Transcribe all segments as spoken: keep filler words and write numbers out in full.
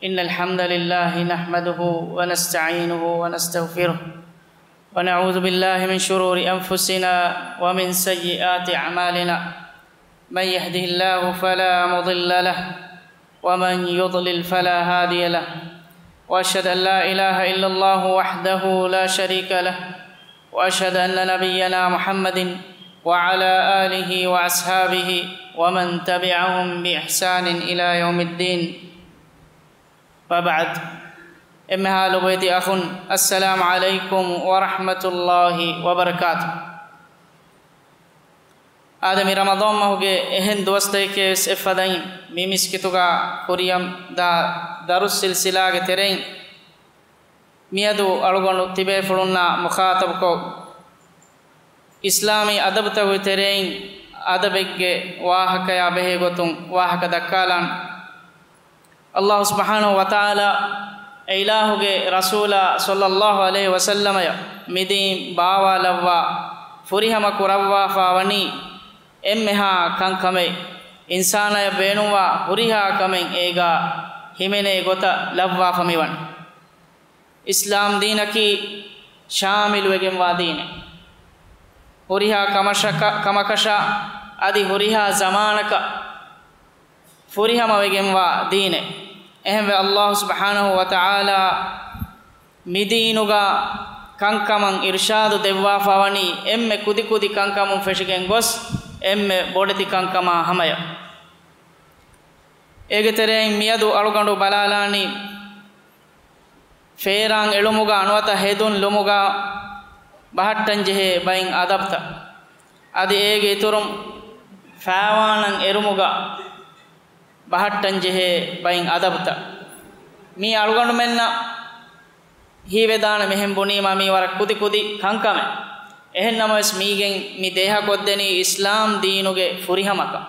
إن الحمد لله نحمده ونستعينه ونستغفره، ونعوذ بالله من شرور أنفسنا ومن سيئات أعمالنا. من يهده الله فلا مضل له، ومن يضلل فلا هادي له. وأشهد أن لا إله إلا الله وحده لا شريك له، وأشهد أن نبينا محمد وعلى آله وأصحابه ومن تبعهم بإحسان إلى يوم الدين. وبعد. އެންމެހާ ލޮބުވެތި އަޚުން، السلام عليكم ورحمة الله وبركاته. އާދެ، މި ރަމަޟާން މަހުގެ އެހެން ދުވަސްތަކެކޭވެސް އެއްފަދައިން މި މިސްކިތުގަ ކުރިއަށް ދާ ދަރުސް ސިލްސިލާގެ ތެރެއިން މިއަދު އަޅުގަނޑު ތިބޭފުޅުންނާ މުޚާޠަބުކޮށް، އިސްލާމީ އަދަބުތަކުގެ ތެރެއިން އަދަބެއްގެ ވާހަކަޔާ ބެހޭ ގޮތުން ވާހަކަ ދައްކާލާން. އައްލާހު ސުބްޙާނަހު ވަތަޢާލާ އެ އިލާހުގެ ރަސޫލާ ޞައްލައްލާހު ޢަލައިހި ވަސައްލަމަޔަށް މިދީން ބާވާލައްވާ، ފުރިހަމަ ކުރައްވާފާވަނީ އެންމެހާ ކަންކަމެއް، އިންސާނާޔަށް ބޭނުންވާ ހުރިހާ ކަމެއް އޭގާ ހިމެނޭ ގޮތަށް ލައްވާފަ މިވަނީ. އިސްލާމް ދީނަކީ ޝާމިލުވެގެންވާ ދީނެއް. ހުރިހާ ކަމަށަކަ-، ކަމަކަށާ އަދި ހުރިހާ ޒަމާނަކަށް ފުރިހަމަވެގެންވާ ދީނެއް. އެހެންވެ، އައްލާހު ސުބްޙާނަހު ވަތަޢާލާ މިދީނުގަ ކަންކަމަށް އިރުޝާދު ދެއްވާފާވަނީ އެންމެ ކުދިކުދި ކަންކަމުން ފެށިގެން ގޮސް، އެންމެ ބޮޑެތި ކަންކަމާ ހަމަޔަށް. އޭގެ ތެރެއިން މިއަދު އަޅުގަނޑު ބަލާލާނީ، ފޭރާން އެޅުމުގަ ނުވަތަ ހެދުން ލުމުގަ ބަހައްޓަންޖެހޭ ބައިން އަދަބުތައް، އަދި އޭގެ އިތުރުން ފާވާނަން އެރުމުގަ ބަހައްޓަންޖެހޭ ބައިން އަދަބުތައް. މީ އަޅުގަނޑުމެންނަށް ހީވެދާނެ މިހެން ބުނީމާ މީ ވަރަށް ކުދިކުދި ކަންކަމެއް. އެހެންނަމަވެސް މީގެން މި ދޭހަކޮށްދެނީ އިސްލާމް ދީނުގެ ފުރިހަމަކަން.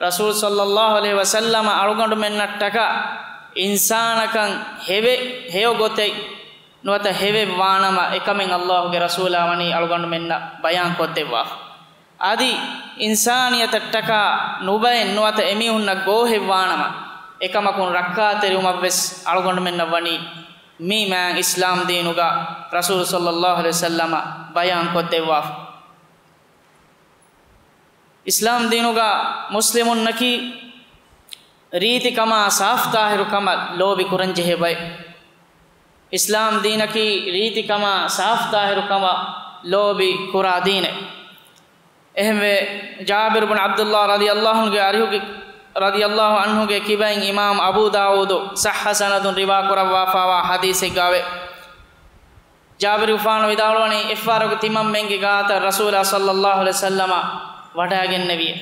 ރަސޫލު ޞައްލައްލާހު ޢަލައިހި ވަސައްލަމަ އަޅުގަނޑުމެންނަށްޓަކާ އިންސާނަކަށް ހެވެ-، ހެޔޮ ގޮތެއް ނުވަތަ ހެވެއްވާނަމަ، އެކަމެއް އައްލާހުގެ ރަސޫލާ ވަނީ އަޅުގަނޑުމެންނަށް ބަޔާން ކޮށްދެއްވާފަ. އަދި އިންސާނިއްޔަތަށްޓަކާ ނުބައެއް ނުވަތަ އެމީހުންނަށް ގޯހެއްވާނަމަ، އެކަމަކުން ރައްކާތެރިވުމަށްވެސް އަޅުގަނޑުމެންނަށް ވަނީ މި މާތް އިސްލާމް ދީނުގަ ރަސޫލު ޞައްލައްލާހު ޢަލައިހި ވަސައްލަމަ ބަޔާން ކޮށްދެއްވާފަ. އިސްލާމް ދީނުގަ މުސްލިމުންނަކީ ރީތިކަމާ ސާފްތާހިރު ކަމަށް ލޯބި ކުރަންޖެހޭ ބައެއް. އިސްލާމް ދީނަކީ ރީތިކަމާ ސާފްތާހިރު ކަމަށް ލޯބި ކުރާ ދީނެއް. އެހެންވެ، ޖާބިރު ބުން ޢަބްދުﷲ ރަޟިޔަﷲ ޢަންހުގެ އަރިހުގެ، ރަޟިޔަﷲ ޢަންހުގެ ކިބައިން އިމާމް އަބޫ ދާވޫދު ޞައްޙަ ސަނަދުން ރިވާ ކުރައްވާފާވާ ޙަދީޘެއްގައެވެ. ޖާބިރުގެފާނު ވިދާޅުވަނީ، އެއްފަހަރަކު ތިމަންމެންގެ ގާތަށް ރަސޫލާ ޞައްލައްލާހު ޢަލައިހި ވަސައްލަމަ ވަޑައިގެންނެވިއެ.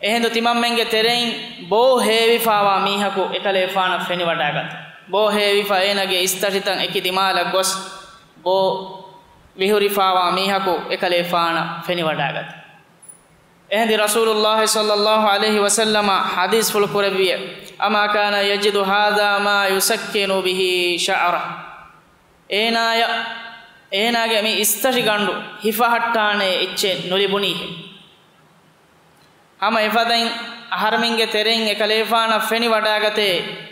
އެހިނދު ތިމަންމެންގެ ތެރެއިން ބޯ ހޭވިފާވާ މީހަކު އެކަލޭފާނަށް ފެނިވަޑައިގަތެ. ބޯ ހޭވިފަ އޭނަގެ އިސްތަށިތައް އެކި ދިމާލަށް ގޮސް، ބޯ ވިހުރިފާވާ މީހަކު އެކަލޭފާނަށް ފެނިވަޑައިގަތެ. އެހިނދު ރަސޫލުﷲ ޞައްލައްލާހު ޢަލައިހި ވަސައްލަމަ ޙަދީޘްފުޅު ކުރެއްވިއެ، أما كان يجد هذا ما يسكن به شعره. އޭނާޔަށް، އޭނާގެ މި އިސްތަށިގަނޑު ހިފަހައްޓާނޭ އެއްޗެއް ނުލިބުނީހެ. ހަމަ އެފަދައިން އަހަރެމެންގެ ތެރެއިން އެކަލޭފާނަށް ފެނިވަޑައިގަތޭ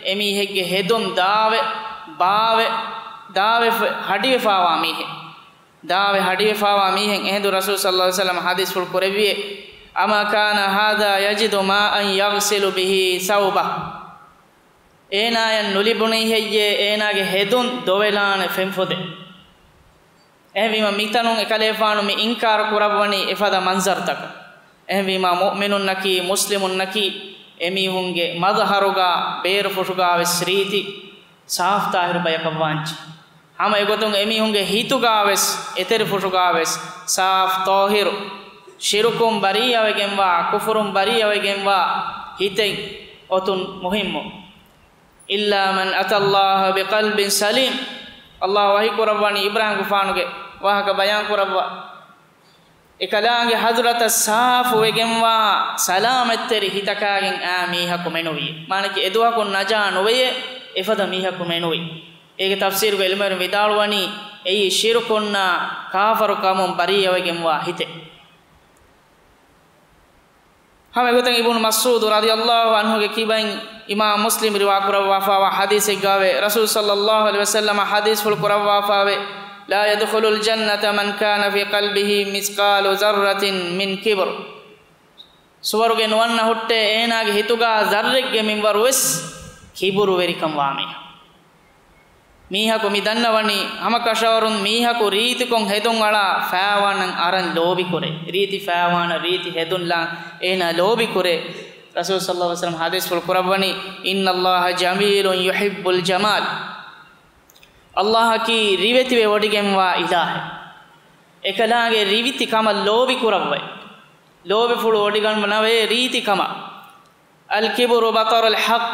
އެމީހެއްގެ ހެދުން ދާވެ، ބާވެ، ދާވެފަ، ހަޑިވެފާވާ މީހެއް. ދާވެ ހަޑިވެފާވާ މީހެއް. އެހިނދު ރަސޫލު ޞައްލައްލާހު ޢަލައިހި ވަސައްލަމަ ޙަދީޘްފުޅު ކުރެއްވިއެ، أما كان هذا يجد ماء يغسل به ثوبه. އޭނާޔަށް ނުލިބުނީހެއްޔޭ އޭނާގެ ހެދުން ދޮވެލާނެ ފެންފޮދެއް. އެހެންވީމަ މިތަނުން އެކަލޭފާނު މި އިންކާރު ކުރައްވަނީ އެފަދަ މަންޒަރުތަކަށް. އެހެންވީމަ މުއުމިނުންނަކީ، މުސްލިމުންނަކީ، އެމީހުންގެ މަޒްހަރުގަ ބޭރުފުށުގަވެސް ރީތި ސާފްތާހިރު ބަޔަކަށްވާންޖެ. ހަމަ އެގޮތުން އެމީހުންގެ ހިތުގަވެސް، އެތެރެފުށުގަވެސް ސާފް ޠާހިރު، ޝިރުކުން ބަރީއަވެގެންވާ، ކުފުރުން ބަރީއަވެގެންވާ ހިތެއް އޮތުން މުހިއްމު. إلا من أتى الله بقلب سليم. އައްލާހު ވަޙީ ކުރައްވަނީ އިބްރާހީމްގެފާނުގެ ވާހަކަ ބަޔާން ކުރައްވާ، އެކަލާނގެ ޙަޟްރަތަށް ސާފުވެގެންވާ ސަލާމަތްތެރި ހިތަކާގެން އާ މީހަކު މެނުވި. މާނަކީ އެދުވަހަކުން ނަޖާ ނުވެޔޭ އެފަދަ މީހަކު މެނުވި. އޭގެ ތަފްސީރުގަ ޢިލްމުވެރިން ވިދާޅުވަނީ، އެއީ ޝިރުކުންނާ ކާފަރުކަމުން ބަރީއަވެގެންވާ ހިތެއް. ހަމަ އެގޮތަށް އިބުނު މަސްޢޫދު ރަޟިޔަﷲ ޢަންހުގެ ކިބައިން އިމާމް މުސްލިމް ރިވާ ކުރައްވާފައިވާ ޙަދީޘެއްގައިވޭ، ރަސޫލު ޞައްލަﷲ ޢަލައިހި ވަސައްލަމަ ޙަދީޘްފުޅު ކުރައްވާފައިވޭ، "لا يدخل الجنة من كان في قلبه مثقال ذرة من كبر." ސުވަރުގެ ނުވަންނަ ހުއްޓޭ އޭނާގެ ހިތުގަ ޒައްރެއްގެ މިންވަރު ވެސް ކިބުރުވެރިކަން ވާ މީހާ. މީހަކު މި ދަންނަވަނީ، ހަމަކަށަވަރުން މީހަކު ރީތިކޮށް ހެދުން އަޅާ ފައިވާނަށް އަރަން ލޯބިކުރޭ. ރީތި ފައިވާނަށް ރީތި ހެދުން ލާން އޭނާ ލޯބިކުރޭ. ރަސޫލު ޞައްލަﷲ ޢަލައިހި ވަސައްލަމަ ޙަދީޘްފުޅު ކުރައްވަނީ، "إن الله جميل يحب الجمال." ﷲ އަކީ ރިވެތިވެ ވޮޑިގެންވާ އިލާހެއް. އެކަލާނގެ ރިވެތި ކަމަށް ލޯބި ކުރައްވައި. ލޯބިފުޅު ވޮޑިގަންނަވޭ ރީތި ކަމަށް. "الكبر بطر الحق."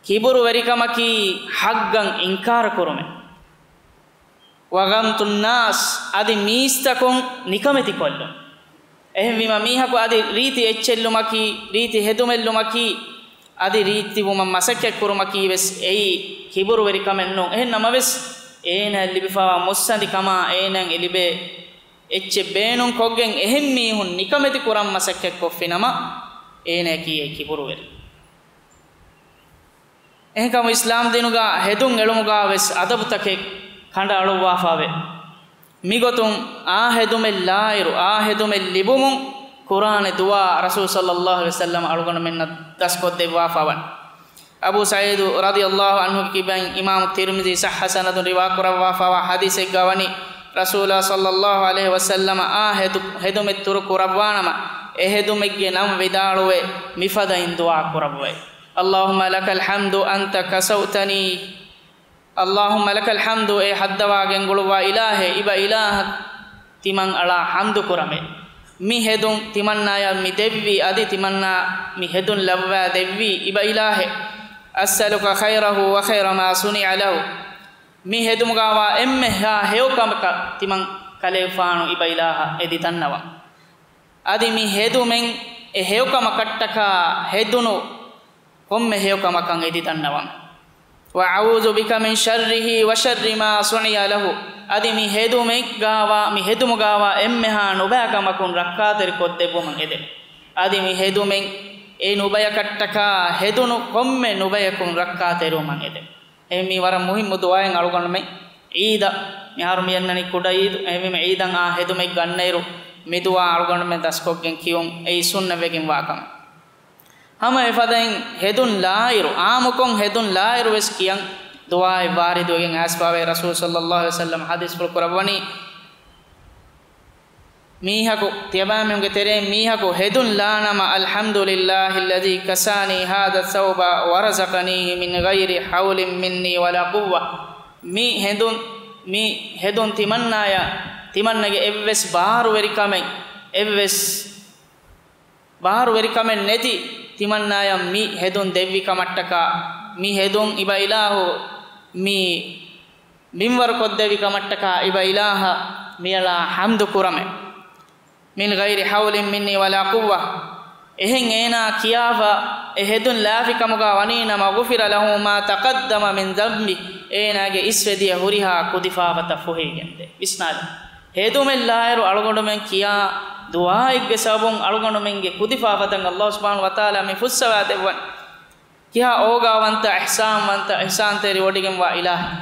ކިބުރުވެރިކަމަކީ ޙައްޤަށް އިންކާރު ކުރުމެއް. "وغمط الناس." އަދި މީސްތަކުން ނިކަމެތިކޮށްލުން. އެހެންވީމަ މީހަކު އަދި ރީތި އެއްޗެއްލުމަކީ، ރީތި ހެދުމެއްލުމަކީ، އަދި ރީތިވުމަށް މަސައްކަތްކުރުމަކީ ވެސް އެއީ ކިބުރުވެރިކަމެއް ނޫން. އެހެން ނަމަވެސް، އޭނައަށް ލިބިފައިވާ މުއްސަނދިކަމާ އޭނައަށް އެ ލިބޭ އެއްޗެއް ބޭނުން ކޮށްގެން އެހެން މީހުން ނިކަމެތި ކުރަން މަސައްކަތް ކޮށްފިނަމަ، އޭނައަކީ އެ ކިބުރުވެރި. އެހެންކަމުން އިސްލާމްދީނުގަ ހެދުން އެޅުމުގަ ވެސް އަދަބުތަކެއް ކަނޑައަޅުއްވާފައެވެ. މިގޮތުން އާ ހެދުމެއް ލާއިރު، އާ ހެދުމެއް ލިބުމުން ކުރާނެ ދުޢާ ރަސޫލު ޞައްލަﷲ ޢަލައިހި ވަސައްލަމަ އަޅުގަނޑުމެންނަށް ދަސްކޮށްދެއްވާފައިވަން. އަބޫ ސަޢީދު ރަޟިޔަﷲ ޢަންހުގެ ކިބައިން އިމާމު ތިރްމިޒީ ޞައްޙަ ސަނަދުން ރިވާކުރައްވާފައިވާ ޙަދީޘެއްގަ ވަނީ، ރަސޫލާ ޞައްލަﷲ ޢަލައިހި ވަސައްލަމަ އާ ހެދު-، ހެދުމެއް ތުރު ކުރައްވާނަމަ، އެ ހެދުމެއްގެ ނަން ވިދާޅުވެ، މިފަދައިން ދުޢާ ކުރައްވައި. "اللهم لك الحمد أنت كسوتني." "اللهم لك الحمد." އޭ ހައްދަވާ ގެންގުޅުއްވާ އިލާހޭ، އިބަ އިލާހަށް ތިމަން އަޅާ ޙަމްދު ކުރަމޭ. މި ހެދުން ތިމަންނާޔަށް މި ދެއްވީ، އަދި ތިމަންނާ މި ހެދުން ލައްވާ ދެއްވީ، އިބަ އިލާހޭ. "أسألك خيره وخير ما صنع له." މި ހެދުމުގައިވާ އެންމެހާ ހެޔޮ ކަމަކަށް ތިމަން ކަލޭގެފާނު އިބަ އިލާހަށް އެދި ދަންނަވަން. އަދި މި ހެދުމެން އެ ހެޔޮކަމަކަށްޓަކާ ހެދުނު ކޮންމެ ހެޔޮކަމަކަށް އެދި ދަންނަވަން. "وأعوذ بك من شره وشر ما صنع له." އަދި މި ހެދުމެއްގައިވާ، މި ހެދުމުގައިވާ އެންމެހާ ނުބައިކަމަކުން ރައްކާތެރި ކޮށްދެއްވުމަށް އެދެން. އަދި މި ހެދުމެން އެ ނުބަޔަކަށްޓަކާ ހެދުނު ކޮންމެ ނުބަޔަކުން ރައްކާތެރިވުމަށް އެދެން. އެހެން މީ ވަރަށް މުހިއްމު ދުޢާއެއް އަޅުގަނޑުމެން ޢީދަށް، މިހާރު މި އަންނަނީ ކުޑަ ޢީދު، އެހެންވީމަ ޢީދަށް އާ ހެދުމެއް ގަންނައިރު މި ދުޢާ އަޅުގަނޑުމެން ދަސްކޮށްގެން ކިޔުން އެއީ ސުންނަތްވެގެންވާ ކަމެއް. ހަމަ އެފަދައިން ހެދުން ލާއިރު، އާއްމުކޮށް ހެދުން ލާއިރު ވެސް ކިޔަން ދުޢާއެއް ވާރިދުވެގެން އައިސްފައިވޭ. ރަސޫލު ޞައްލަﷲ ޢަލައިހި ވަސައްލަމަ ޙަދީޘްފުޅު ކުރައްވަނީ، މީހަކު، ތިޔަބައިމީހުންގެ ތެރެއިން މީހަކު ހެދުން ލާނަމަ، "الحمد لله الذي كساني هذا الثوب ورزقنيه من غير حول مني ولا قوة." މި ހެދުން، މި ހެދުން ތިމަންނާޔަށް، ތިމަންނަގެ އެއްވެސް ބާރުވެރިކަމެއް، އެއްވެސް ބާރުވެރިކަމެއް ނެތި ތިމަންނާޔަށް މި ހެދުން ދެއްވި ކަމަށްޓަކާ، މި ހެދުން އިބަ އިލާހު މި މިންވަރު ކޮށްދެއްވި ކަމަށްޓަކާ އިބަ އިލާހަށް މިއަޅާ ޙަމްދު ކުރަމޭ. "من غير حول مني ولا قوة." އެހެން އޭނާ ކިޔާފަ އެ ހެދުން ލާފި ކަމުގަ ވަނީ ނަމަ، "غفر له ما تقدم من ذنبه." އޭނާގެ އިސްވެދިޔަ ހުރިހާ ކުދިފާފަތައް ފުހެއިގެންދޭ. ވިސްނާލަ. ހެދުމެއް ލާއިރު އަޅުގަނޑުމެން ކިޔާ ދުޢާއެއްގެ ސަބަބުން އަޅުގަނޑުމެންގެ ކުދިފާފަތައް ﷲ ސުބްޙާނަހޫ ވަތަޢާލާ މި ފުއްސަވާ ދެއްވަން. ކިހާ އޯގާވަންތަ، އިޙްސާންވަންތަ، އިޙްސާންތެރި ވޮޑިގެންވާ އިލާހެއް.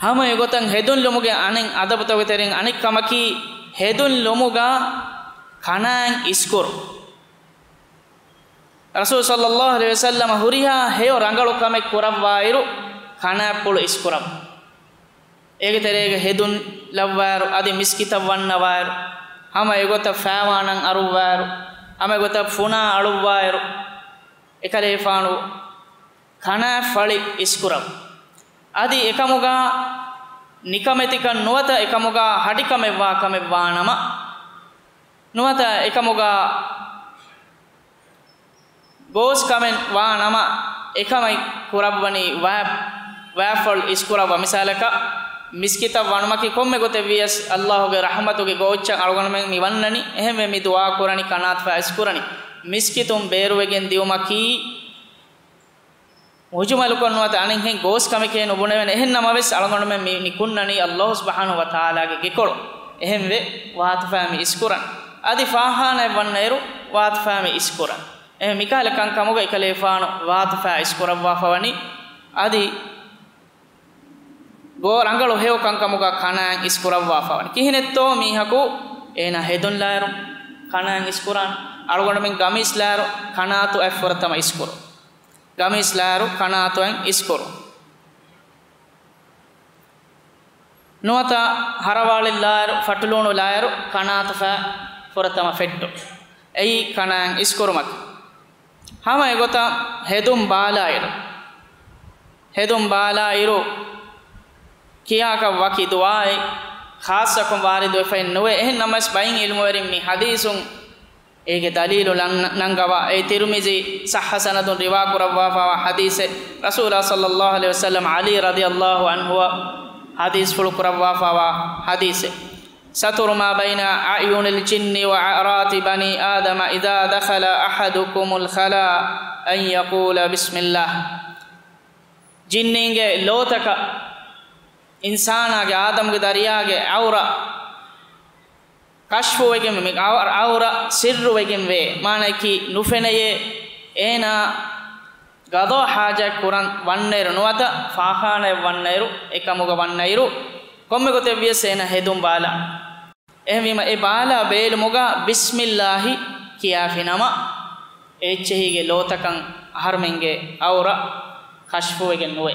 ހަމަ އެގޮތަށް ހެދުން ލުމުގެ އަނެއް އަދަބުތަކުގެ ތެރެއިން އަނެއް ކަމަކީ، ހެދުން ލުމުގަ ކަނާތް އިސްކުރު. ރަސޫލު ޞައްލަﷲ ޢަލައިހި ވަސައްލަމަ ހުރިހާ ހެޔޮ ރަނގަޅު ކަމެއް ކުރައްވާއިރު، ކަނާތްޕުޅު އިސްކުރައްވު. އޭގެ ތެރޭގަ ހެދުން ލައްވާއިރު، އަދި މިސްކިތަށް ވަންނަވާއިރު، ހަމަ އެގޮތަށް ފައިވާނަން އަރުއްވާއިރު، ހަމަ އެގޮތަށް ފުނާ އަޅުއްވާއިރު، އެކަލޭފާނު ކަނާތް ފަޅި އިސްކުރައްވު. އަދި އެކަމުގަ ނިކަމެތިކަން ނުވަތަ އެކަމުގަ ހަޑިކަމެއްވާ ކަމެއްވާނަމަ، ނުވަތަ އެކަމުގަ ގޯސް ކަމެއް ވާ ނަމަ، އެކަމެއް ކުރައްވަނީ ވާ-، ވާފަޅު އިސްކުރައްވާ. މިސާލަކަށް، މިސްކިތަށް ވަނުމަކީ ކޮންމެ ގޮތެއް ވިޔަސް، ﷲ ގެ ރަޙްމަތުގެ ގޯއްޗަށް އަޅުގަނޑުމެން މި ވަންނަނީ. އެހެންވެ، މި ދުޢާ ކުރަނީ ކަނާތްފަ އިސްކުރަނީ. މިސްކިތުން ބޭރުވެގެން ދިއުމަކީ، މުޖުމަލުކޮށް ނުވަތަ އަނެއްހެން ގޯސް ކަމެކޭ ނުބުނެވޭނެ. އެހެން ނަމަވެސް، އަޅުގަނޑުމެން މި ނިކުންނަނީ ﷲ ސުބްޙާނަހޫ ވަތަޢާލާގެ ގެކޮޅު. އެހެންވެ، ވާތުފާ މި އިސްކުރަން. އަދި ފާޚާނާއަށް ވަންނައިރު ވާތުފާ މި އިސްކުރަން. އެހެން މިކަހަލަ ކަންކަމުގަ އެކަލޭފާނު ވާތުފާ އިސްކުރައްވާފަވަނީ. އަދި ގޯ ރަނގަޅު ހެޔޮ ކަންކަމުގަ ކަނާތް އިސްކުރައްވާފަވަނީ. ކިހިނެއްތޯ މީހަކު އޭނާ ހެދުން ލާއިރު ކަނާތް އިސްކުރާން. އަޅުގަނޑުމެން ގަމީސް ލާއިރު ކަނާތު އަތް ފުރަތަމަ އިސްކުރުން. ގަމީސް ލާއިރު ކަނާތު އަތް އިސްކުރުން. ނުވަތަ ހަރަވާޅި ލާއިރު، ފަޓުލޫނު ލާއިރު ކަނާތުފާ ފުރަތަމަ ފެއްޓުން. އެއީ ކަނާތް އިސްކުރުމަކީ. ހަމަ އެގޮތަށް ހެދުން ބާލާއިރު، ހެދުން ބާލާއިރު ކިޔާކަށް ވަކި ދުޢާއެއް ޚާއްޞަކޮށް ވާރިދުވެފައެއް ނުވޭ. އެހެން ނަމަވެސް ބައިން ޢިލްމުވެރިން މި ޙަދީޘުން އޭގެ ދަލީލު ނަން-، ނަންގަވާ. އެ ތިރުމިޒީ ޞައްޙަ ސަނަދުން ރިވާ ކުރައްވާފާވާ ޙަދީޘެއް. ރަސޫލާ ޞައްލައްލާހު ޢަލައިހި ވަސައްލަމަ ޢަލީ ރަޟިޔައްލާހު ޢަންހުއަށް ޙަދީޘްފުޅު ކުރައްވާފާވާ ޙަދީޘެއް. ستر ما بين أعين الجن وعورات بني آدم إذا دخل أحدكم الخلاء أن يقول بسم الله. ޖިންނީންގެ ލޯތަކަށް، އިންސާނާގެ، އާދަމްގެ ދަރިޔާގެ ޢައުރަ ކަޝްފުވެގެން ވޭ، މި ޢައު-، ޢައުރަ ސިއްރުވެގެން ވޭ، މާނައަކީ ނުފެނެޔޭ. އޭނާ ގަޟާ ޙާޖަތް ކުރަން ވަންނައިރު ނުވަތަ ފާޚާނާއަށް ވަންނައިރު، އެކަމުގަ ވަންނައިރު، ކޮންމެ ގޮތެއްވިޔަސް އޭނާ ހެދުން ބާލާ. އެހެންވީމަ އެ ބާލާ ބޭލުމުގަ ބިސްމިއްލާހި ކިޔާފިނަމަ، އެ އެއްޗެހީގެ ލޯތަކަށް އަހަރުމެންގެ ޢައުރަ ކަޝްފުވެގެން ނުވޭ.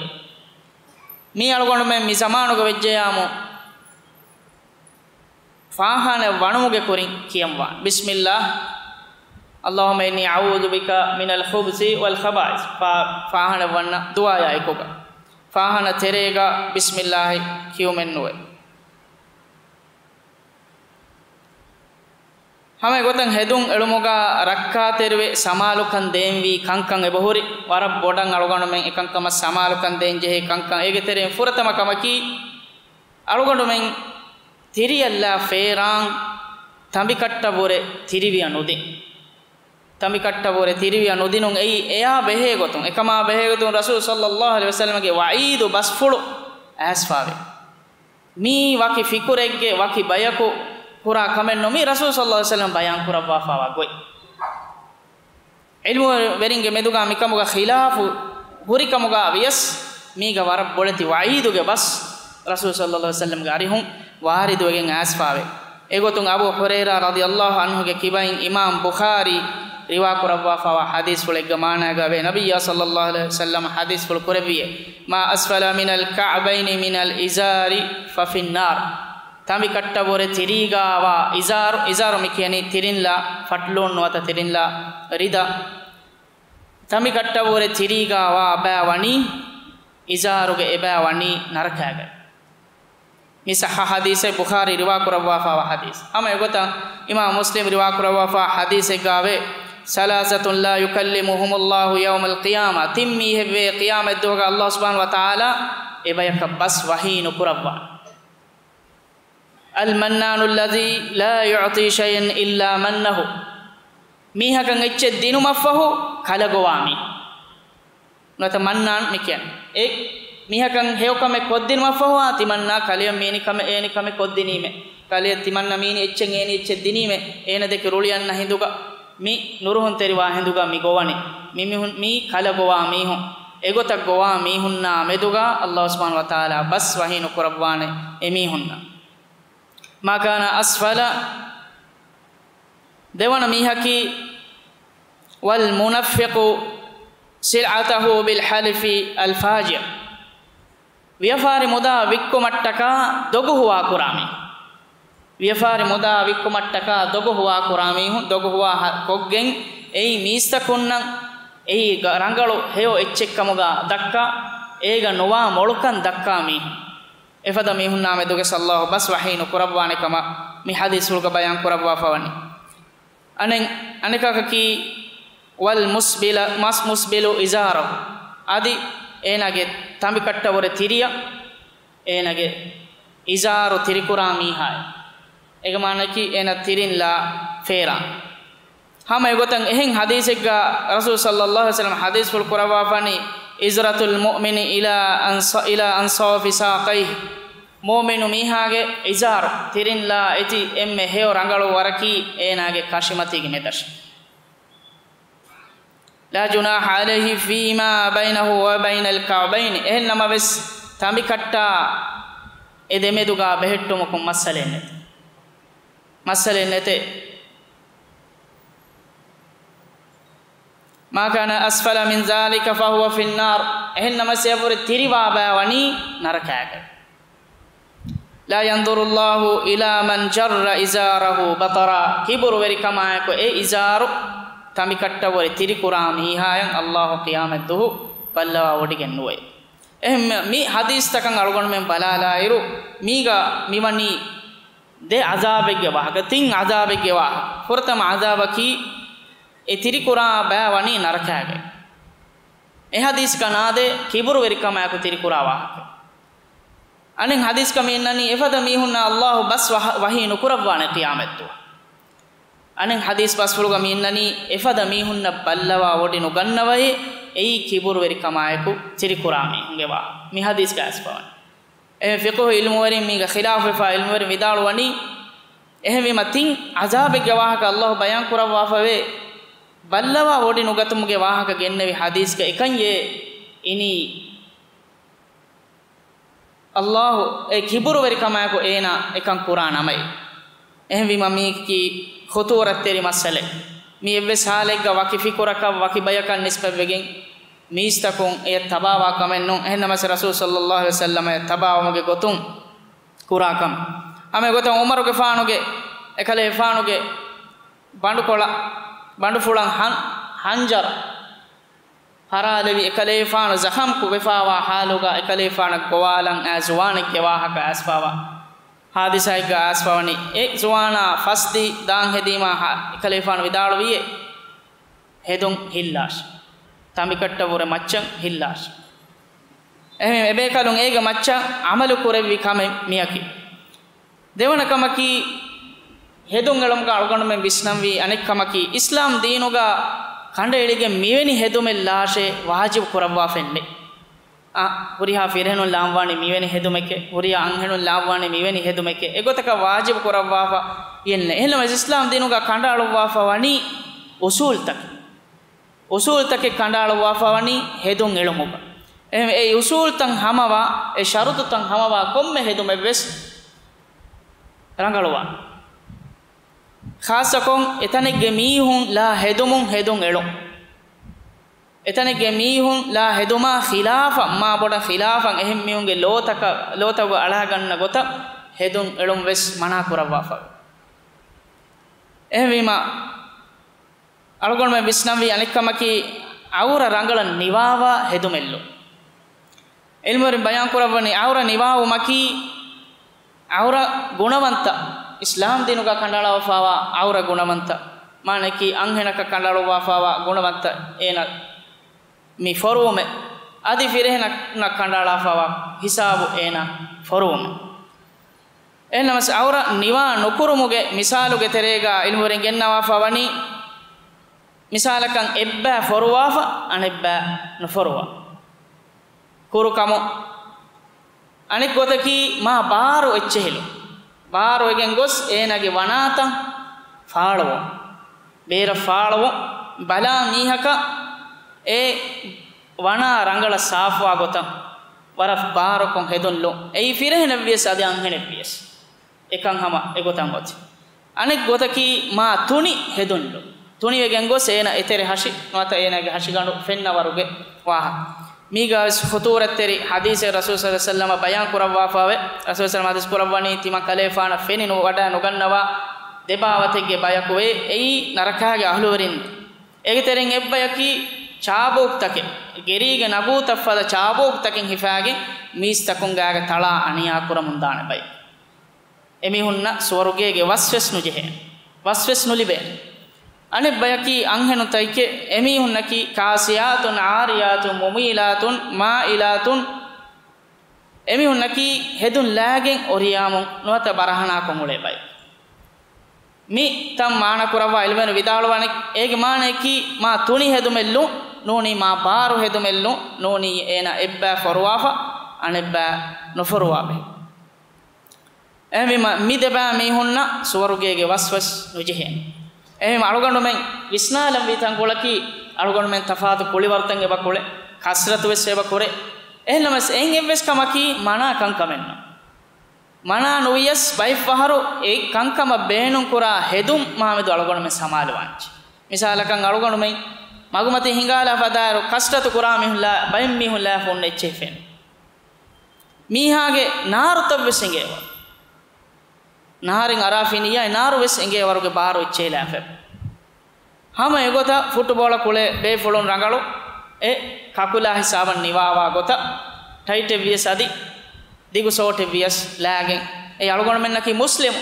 މީ އަޅުގަނޑުމެން މި ޒަމާނުގަ ވެއްޖެޔާމު، ފާޚާނާއަށް ވަނުމުގެ ކުރިން ކިޔަންވާނެ. بسم الله، اللهم إني أعوذ بك من الخبث والخبائث. ފާ-، ފާޚާނާއަށް ވަންނަ ދުޢާޔާ އެކުގަ. ފާޚާނާ ތެރޭގަ ބިސްމިއްލާހި ކިޔުމެއް ނުވޭ. ހަމަ އެގޮތަށް ހެދުން އެޅުމުގަ ރައްކާތެރިވެ ސަމާލުކަން ދޭންވީ ކަންކަން އެބަހުރި. ވަރަށް ބޮޑަށް އަޅުގަނޑުމެން އެކަންކަމަށް ސަމާލުކަން ދޭންޖެހޭ ކަންކަން. އޭގެ ތެރެއިން ފުރަތަމަ ކަމަކީ، އަޅުގަނޑުމެން ތިރިއަށްލާ ފޭރާން ތަނބިކައްޓަށްވުރެ ތިރިވިޔަ ނުދިން. ތަނބިކައްޓަށްވުރެ ތިރިވިޔަ ނުދިނުން އެއީ އެޔާ ބެހޭގޮތުން، އެކަމާ ބެހޭގޮތުން ރަސޫލު ޞައްލައްލާހު ޢަލައިހި ވަސައްލަމަގެ ވަޢީދު ބަސްފުޅު އައިސްފާވޭ. މީ ވަކި ފިކުރެއްގެ ވަކި ބަޔަކު ކުރާ ކަމެއް ނޫން. މީ ރަސޫލު ޞައްލައްލާހު ޢަލައިހި ވަސައްލަމަ ބަޔާން ކުރައްވާފާވާ ގޮތް. ޢިލްމުވެރިންގެ މެދުގަ މިކަމުގަ ޚިލާފު ހުރިކަމުގަ ވިޔަސް، މީގަ ވަރަށް ބޮޑެތި ވަޢީދުގެ ބަސް ރަސޫލު ޞައްލައްލާހު ޢަލައިހި ވަސައްލަމްގެ އަރިހުން ވާރިދުވެގެން އައިސްފާވޭ. އެގޮތުން އަބޫ ހުރައިރާ ރަޟިޔައްލާހު ޢަންހުގެ ކިބައިން އިމާމް ބުޚާރީ ރިވާކުރައްވާފާވާ ޙަދީޘްފުޅެއްގެ މާނައިގައި ނަބިއްޔާ ޞައްލައްލާހު ޢަލައިހި ވަސައްލަމަ ޙަދީޘްފުޅު ކުރެއްވިއޭ، ما أسفل من الكعبين من الإزار ففي النار. ތަނބިކައްޓަށްވުރެ ތިރީގަވާ އިޒާރު، އިޒާރު މި ކިޔަނީ ތިރިންލާ ފަޓްލޫން ނުވަތަ ތިރިންލާ ރިދާ. ތަނބިކައްޓަށްވުރެ ތިރީގަވާ ބައި ވަނީ، އިޒާރުގެ އެބައި ވަނީ ނަރަކައިގައި. މި ޞައްޙަ ޙަދީޘެއް، ބުޚާރީ ރިވާކުރައްވާފާވާ ޙަދީޘް. ހަމަ އެގޮތަށް އިމާމް މުސްލިމް ރިވާކުރައްވާފާ ޙަދީޘެއްގައިވޭ، ثلاثة لا يكلمهم الله يوم القيامة. ތިން މީހެއްވޭ ޤިޔާމަތްދުވަހުގަ ﷲ ސުބްޙާނަހު ވަތަޢާލާ އެބަޔަކަށް ބަސް ވަޙީ ނުކުރައްވާނެ. المنان الذي لا يعطي شيئا إلا منه. މީހަކަށް އެއްޗެއް ދިނުމަށްފަހު ކަލަ ގޮވާ މީ. ނުވަތަ މަންނާން މި ކިޔަން. އެ މީހަކަށް ހެޔޮކަމެއް ކޮށްދިނުމަށްފަހު، އާ، ތިމަންނާ ކަލެޔަށް މީނި ކަމެއް އޭނި ކަމެއް ކޮށްދިނީމޭ. ކަލެޔަށް ތިމަންނަ މީނި އެއްޗެއް އޭނި އެއްޗެއް ދިނީމޭ. އޭނަ ދެކެ ރުޅި އަންނަ ހިނދުގަ، މި ނުރުހުންތެރިވާ ހިނދުގަ މި ގޮވަނީ. މި މީހުން މީ ކަލަ ގޮވާ މީހުން. އެގޮތަށް ގޮވާ މީހުންނާ މެދުގަ ﷲ ސުބްޙާނަހު ވަތަޢާލާ ބަސް ވަޙީ ނުކުރައްވާނެ އެމީހުންނަށް. ما كان أسفل، ދެވަނަ މީހަކީ، والمنفق سلعته بالحلف الفاجر. ވިޔަފާރި މުދާ ވިއްކުމަށްޓަކާ ދޮގު ހުވާކުރާ މީހުން. ވިޔަފާރި މުދާ ވިއްކުމަށްޓަކާ ދޮގު ހުވާކުރާ މީހުން، ދޮގު ހުވާ ހަ-، ކޮށްގެން އެއީ މީސްތަކުންނަށް، އެއީ ގަ-، ރަނގަޅު ހެޔޮ އެއްޗެއްކަމުގަ ދައްކާ، އޭގަ ނުވާ މޮޅުކަން ދައްކާ މީހުން. އެފަދަ މީހުންނާ މެދުގެ ﷲ ބަސް ވަޙީ ނުކުރައްވާނެ ކަމަށް މި ޙަދީޘްފުޅުގަ ބަޔާން ކުރައްވާފަވަނީ. އަނެއް، އަނެކަކަކީ، والمسبل، މަސް މުސްބިލު އިޒާރަ. އަދި އޭނާގެ ތަނބިކައްޓަށްވުރެ ތިރިޔަށް އޭނާގެ އިޒާރު ތިރިކުރާ މީހާއެއް. އޭގެ މާނައަކީ އޭނަ ތިރިންލާ ފޭރާން. ހަމަ އެގޮތަށް އެހެން ޙަދީޘެއްގަ ރަސޫލު ޞައްލައްލާހު ޢަލައިހި ވަސައްލަމަ ޙަދީޘްފުޅު ކުރައްވާފަނީ، إزرة المؤمن إلى أنص-، إلى أنصاف ساقيه. މުއުމިނު މީހާގެ އިޒާރު ތިރިންލާ އެތި އެންމެ ހެޔޮ ރަނގަޅު ވަރަކީ އޭނާގެ ކަށިމަތީގެ މެދަށި. لا جناح عليه فيما بينه وبين الكعبين. އެހެން ނަމަވެސް، ތަނބިކައްޓާ އެ ދެމެދުގާ ބެހެއްޓުމަކުން މައްސަލައެއް ނެތެ. މައްސަލައެއް ނެތެ. ما كان أسفل من ذلك فهو في النار. އެހެން ނަމަވެސް އެއަށްވުރެ ތިރިވާ ބައި ވަނީ ނަރަކާގައި. لا ينظر الله إلى من جر إزاره بطرا. ކިބުރުވެރިކަމާއެކު އެ އިޒާރު ތަނބިކައްޓަށްވުރެ ތިރިކުރާ މީހާޔަށް އައްލާހު ޤިޔާމަތްދުހު ބައްލަވާ ވޮޑިގެން ނުވޭ. އެހެން މި ޙަދީޘްތަކަށް އަޅުގަނޑުމެން ބަލާލާއިރު، މީގަ މިވަނީ ދެ ޢަޛާބެއްގެ ވާހަކަ، ތިން ޢަޛާބެއްގެ ވާހަކަ. ފުރަތަމަ ޢަޛާބަކީ އެ ތިރިކުރާ ބައި ވަނީ ނަރަކާގައި. އެ ޙަދީޘްގަ ނާދޭ ކިބުރުވެރިކަމާއެކު ތިރިކުރާ ވާހަކަ. އަނެއް ޙަދީޘްގަ މި އިންނަނީ އެފަދަ މީހުންނަށް އައްލާހު ބަސް ވަހ-، ވަޙީ ނުކުރައްވާނެ ޤިޔާމަތްދުވަހު. އަނެއް ޙަދީޘް ބަސްފުޅުގަ މި އިންނަނީ އެފަދަ މީހުންނަށް ބައްލަވާ ވޮޑި ނުގަންނަވައޭ، އެއީ ކިބުރުވެރިކަމާއެކު ތިރިކުރާ މީހުންގެ ވާހަކަ. މި ޙަދީޘްގަ އައިސްފަވަނީ. އެހެން ފިޤުހު ޢިލްމުވެރިން މީގަ ޚިލާފުވެފާ ޢިލްމުވެރިން ވިދާޅުވަނީ، އެހެންވީމަ ތިން ޢަޛާބެއްގެ ވާހަކަ އައްލާހު ބަޔާން ކުރައްވާފަވޭ، ބައްލަވާ ވޮޑި ނުގަތުމުގެ ވާހަކަ ގެންނެވި ޙަދީޘްގަ އެކަންޏޭ އިނީ، އައްލާހު އެ ކިބުރުވެރިކަމާއެކު އޭނާ އެކަން ކުރާ ނަމައި. އެހެންވީމަ މީކީ ޚުޠޫރަތްތެރި މައްސަލައެއް. މި އެއްވެސް ޙާލެއްގަ ވަކި ފިކުރަކަށް ވަކި ބަޔަކަށް ނިސްބަތްވެގެން މީސްތަކުން އެޔަށް ތަބާވާ ކަމެއް ނޫން. އެހެން ނަމަވެސް ރަސޫލު ޞައްލައްލާހު ޢަލައިހި ވަސައްލަމަށް އެޔަށް ތަބާވުމުގެ ގޮތުން ކުރާ ކަމެއް. ހަމަ އެގޮތަށް ޢުމަރުގެފާނުގެ، އެކަލޭފާނުގެ ބަނޑުކޮޅަށް، ބަނޑުފުޅަށް ހަން-، ހަންޖަރު ފަރާލެވި އެކަލޭފާނު ޒަޚަމް ކުރެފާވާ ޙާލުގަ އެކަލޭފާނަށް ގޮވާލަން އައި ޒުވާނެއްގެ ވާހަކަ އައިސްފަވާ ޙާދިސާއެއްގަ އައިސްފަވަނީ. އެ ޒުވާނާ ފަސްދީ ދާން ހެދީމާ ހަ-، އެކަލޭފާނު ވިދާޅުވިއޭ، ހެދުން ހިއްލާށި. ތަނބިކައްޓަށްވުރެ މައްޗަށް ހިއްލާށި. އެހެން އެބޭކަލުން އޭގެ މައްޗަށް ޢަމަލު ކުރެއްވި ކަމެއް މިއަކީ. ދެވަނަ ކަމަކީ، ހެދުން އެޅުމުގަ އަޅުގަނޑުމެން ވިސްނަންވީ އަނެއް ކަމަކީ، އިސްލާމް ދީނުގަ ކަނޑައެޅިގެން މިވެނި ހެދުމެއް ލާށޭ ވާޖިބު ކުރައްވާފައެއް ނެތް. އާ، ހުރިހާ ފިރިހެނުން ލާންވާނީ މިވެނި ހެދުމެކޭ، ހުރިހާ އަންހެނުން ލާންވާނީ މިވެނި ހެދުމެކޭ، އެގޮތަކަށް ވާޖިބު ކުރައްވާފަ އެއް ނެތް. އެހެންނަމަވެސް އިސްލާމް ދީނުގަ ކަނޑައަޅުއްވާފަ ވަނީ އުސޫލްތަކެއް. އުސޫލްތަކެއް ކަނޑައަޅުއްވާފަ ވަނީ ހެދުން އެޅުމުގަ. އެހެން އެ އުސޫލްތައް ހަމަވާ، އެ ޝަރުޠުތައް ހަމަވާ ކޮންމެ ހެދުމެއްވެސް ރަނގަޅުވާނެ. ޚާއްޞަކޮށް އެތަނެއްގެ މީހުން ލާ ހެދުމުން ހެދުން އެޅުން. އެތަނެއްގެ މީހުން ލާ ހެދުމާ ޚިލާފަށް، މާ ބޮޑަށް ޚިލާފަށް އެހެން މީހުންގެ ލޯތަކަށް، ލޯތަކުގަ އަޅާގަންނަ ގޮތަށް ހެދުން އެޅުން ވެސް މަނާ ކުރައްވާފަ. އެހެންވީމާ، އަޅުގަނޑުމެން ވިސްނަންވީ އަނެއްކަމަކީ، އައުރަ ރަނގަޅަށް ނިވާވާ ހެދުމެއްލު. ޢިލްމުވެރިން ބަޔާން ކުރައްވަނީ، އައުރަ ނިވާވުމަކީ، އައުރަ ގުނަވަންތަ، އިސްލާމް ދީނުގަ ކަނޑައަޅާފަވާ އައުރަ ގުނަވަންތަ، މާނައަކީ އަންހެނަކަށް ކަނޑައަޅުއްވާފަވާ ގުނަވަންތަ އޭނަ މި ފޮރުވުމެއް، އަދި ފިރިހެނަކަށް ކަނޑައަޅާފަވާ ހިސާބު އޭނަ ފޮރުވުމެއް. އެހެންނަމަސް އައުރަ ނިވާ ނުކުރުމުގެ މިސާލުގެ ތެރޭގަ ޢިލްމުވެރިން ގެންނަވާފަ ވަނީ، މިސާލަކަށް އެއްބައި ފޮރުވާފަ، އަނެއްބައި ނުފޮރުވާ. ކުރުކަމު އަނެއް ގޮތަކީ މާ ބާރު އެއްޗެހިލު. ބާރު ވެގެން ގޮސް އޭނާގެ ވަނާތަން ފާޅުވުން. ބޭރަށް ފާޅުވުން. ބަލާ މީހަކަށް އެ ވަނާ ރަނގަޅަށް ސާފުވާ ގޮތަށް ވަރަށް ބާރުކޮށް ހެދުން ލު. އެއީ ފިރިހެނެއްވިޔަސް އަދި އަންހެނެއްވިޔަސް އެކަން ހަމަ އެގޮތަށް އޮތީ. އަނެއް ގޮތަކީ މާ ތުނި ހެދުން ލު. ތުނިވެގެން ގޮސް އޭނަ އެތެރެ ހަށި ނުވަތަ އޭނާގެ ހަށިގަނޑު ފެންނަ ވަރުގެ ވާހަކަ. މީގަވެސް ޚުޠޫރަތްތެރި ޙަދީޘެއް ރަސޫލު ޞައްލަﷲު ޢަލައިހި ވަސައްލަމަ ބަޔާން ކުރައްވާފަވޭ. ރަސޫލު ޞައްލަﷲު ޢަލައިހި ވަސައްލަމަ ޙަދީޘް ކުރައްވަނީ، ތިމަން ކަލޭފާނަށް ފެނި ނުވަޑައި ނުގަންނަވާ ދެބާވަތެއްގެ ބަޔަކުވޭ. އެއީ ނަރަކާގެ އަހުލުވެރިން. އޭގެ ތެރެއިން އެއްބަޔަކީ ޗާބޯކްތަކެއް، ގެރީގެ ނަގޫތައް ފަދަ ޗާބޯކްތަކެއް ހިފާގެން މީސްތަކުން ގާގަ ތަޅާ އަނިޔާ ކުރަމުން ދާނެ ބައެއް. އެމީހުންނަށް ސުވަރުގޭގެ ވަސްވެސް ނުޖެހޭ. ވަސްވެސް ނުލިބޭ. އަނެއް ބަޔަކީ އަންހެނުން ތަކެއް، އެމީހުންނަކީ كاسيات عاريات مميلات مائلات، އެމީހުންނަކީ ހެދުން ލާގެން އޮރިޔާމުން ނުވަތަ ބަރަހަނާކޮށް އުޅޭ ބައެއް. މި ތަން މާނަ ކުރައްވާ ޢިލްމުވެރިން ވިދާޅުވަނީ، އޭގެ މާނައަކީ މާ ތުނި ހެދުމެއްލު ނޫނީ، މާ ބާރު ހެދުމެއްލު ނޫނީ، އޭނާ އެއްބައި ފޮރުވާފަ، އަނެއްބައި ނުފޮރުވާ ބެހޭ. އެހެންވީމަ، މި ދެބައި މީހުންނަށް ސުވަރުގޭގެ ވަސްވަސް ނުޖެހޭނެ. އެހެންވީމަ، އަޅުގަނޑުމެން ވިސްނާލަންވީ ތަންކޮޅަކީ، އަޅުގަނޑުމެން ތަފާތު ކުޅިވަރުތައް އެބަ ކުޅޭ، ކަސްރަތުވެސް އެބަ ކުރޭ. އެހެންނަމަވެސް، އެއިން އެއްވެސް ކަމަކީ މަނާ ކަންކަމެއް ނޫން. މަނާ ނުވިޔަސް، ބައެއްފަހަރު އެ ކަންކަމަށް ބޭނުންކުރާ ހެދުން މާމެދު އަޅުގަނޑުމެން ސަމާލުވާންޖެ. މިސާލަކަށް، އަޅުގަނޑުމެން މަގުމަތިން ހިނގާލާ ފަދައިރު، ކަސްރަތު ކުރާ މީހުން ލާ، ބައެއް މީހުން ލާފަ ހުންނަ އެއްޗެހި ފެން. މީހާގެ ނާރުތައްވެސް އެނގޭވަރު. ނާރެއް އަރާ ފިނިއްޔާ، އެ ނާރުވެސް އެނގޭވަރުގެ ބާރު އެއްޗެހިލާފަ. ހަމަ އެގޮތަށް ފުޓުބޯޅަ ކުޅޭ ބޭފުޅުން ރަނގަޅު، އެ ކަކުލާ ހިސާބަށް ނިވާވާ ގޮތަށް، ޓައިޓެއްވިޔަސް އަދި ދިގު ސޯޓެއްވިޔަސް ލާގެން، އެ އަޅުގަނޑުމެންނަކީ މުސްލިމު.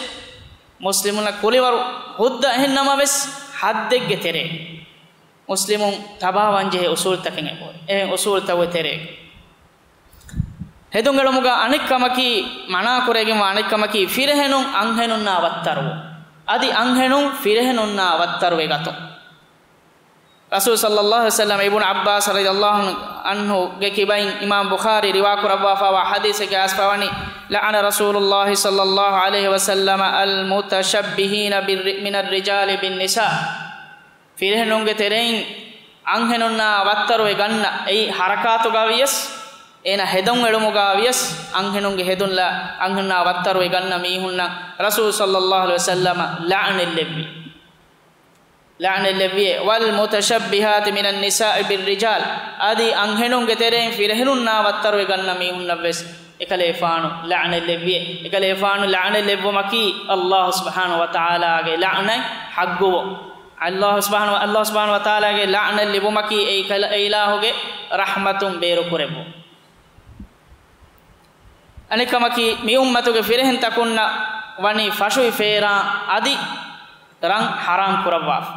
މުސްލިމުންނަށް ކުޅިވަރު ހުއްދަ. އެހެން ނަމަވެސް، ހައްދެއްގެ ތެރޭ މުސްލިމުން ތަބާވާންޖެހޭ އުސޫލްތަކެއް އެބަހުރި. އެ އުސޫލްތަކުގެ ތެރޭގަ ހެދުން އެޅުމުގަ އަނެއް ކަމަކީ، މަނާކުރެވިގެންވާ އަނެއް ކަމަކީ، ފިރިހެނުން އަންހެނުންނާ ވައްތަރުވުން. އަދި އަންހެނުން ފިރިހެނުންނާ ވައްތަރުވެ ގަތުން. ރަސޫލު ޞައްލައްލާހު ޢަލައިހި ވަސައްލަމަ، އިބްނު ޢައްބާސް ރަޟިޔައްލާހު ޢަންހުގެ ކިބައިން އިމާމް ބުޚާރީ ރިވާކުރައްވާފައިވާ ޙަދީޘެއްގަ އައިސްފަވަނީ، لعن رسول الله صلى الله عليه وسلم المتشبهين بالر-، من الرجال بالنساء. ފިރިހެނުންގެ ތެރެއިން އަންހެނުންނާ ވައްތަރުވެ ގަންނަ އެއީ ޙަރަކާތުގަ ވިޔަސް، އޭނަ ހެދުން އެޅުމުގަ ވިޔަސް، އަންހެނުންގެ ހެދުންލާ އަންހެނުންނާ ވައްތަރުވެ ގަންނަ މީހުންނަށް ރަސޫލު ޞައްލައްލާހު ޢަލައިހި ވަސައްލަމަ ލަޢުނަތް ލެއްވި. ލަޢުނަތް ލެއްވިއޭ. والمتشبهات من النساء بالرجال. އަދި އަންހެނުންގެ ތެރެއިން ފިރިހެނުންނާ ވައްތަރުވެ ގަންނަ މީހުންނަށްވެސް އެކަލޭފާނު ލަޢުނަތް ލެއްވިއޭ. އެކަލޭފާނު ލަޢުނަތް ލެއްވުމަކީ، ﷲ ސުބްޙާނަހު ވަތަޢާލާގެ ލަޢުނަތް ޙައްޤުވުން. ﷲ ސުބްޙާނަހު، ﷲ ސުބްޙާނަހު ވަތަޢާލާގެ ލަޢުނަތް ލިބުމަކީ އެ ކަލަ-، އެ އިލާހުގެ ރަޙްމަތުން ބޭރުކުރެއްވުން. އަނެއް ކަމަކީ، މި އުއްމަތުގެ ފިރިހެންތަކުންނަށް ވަނީ ފަށުވި ފޭރާން އަދި ރަން ޙަރާމް ކުރައްވާފަ.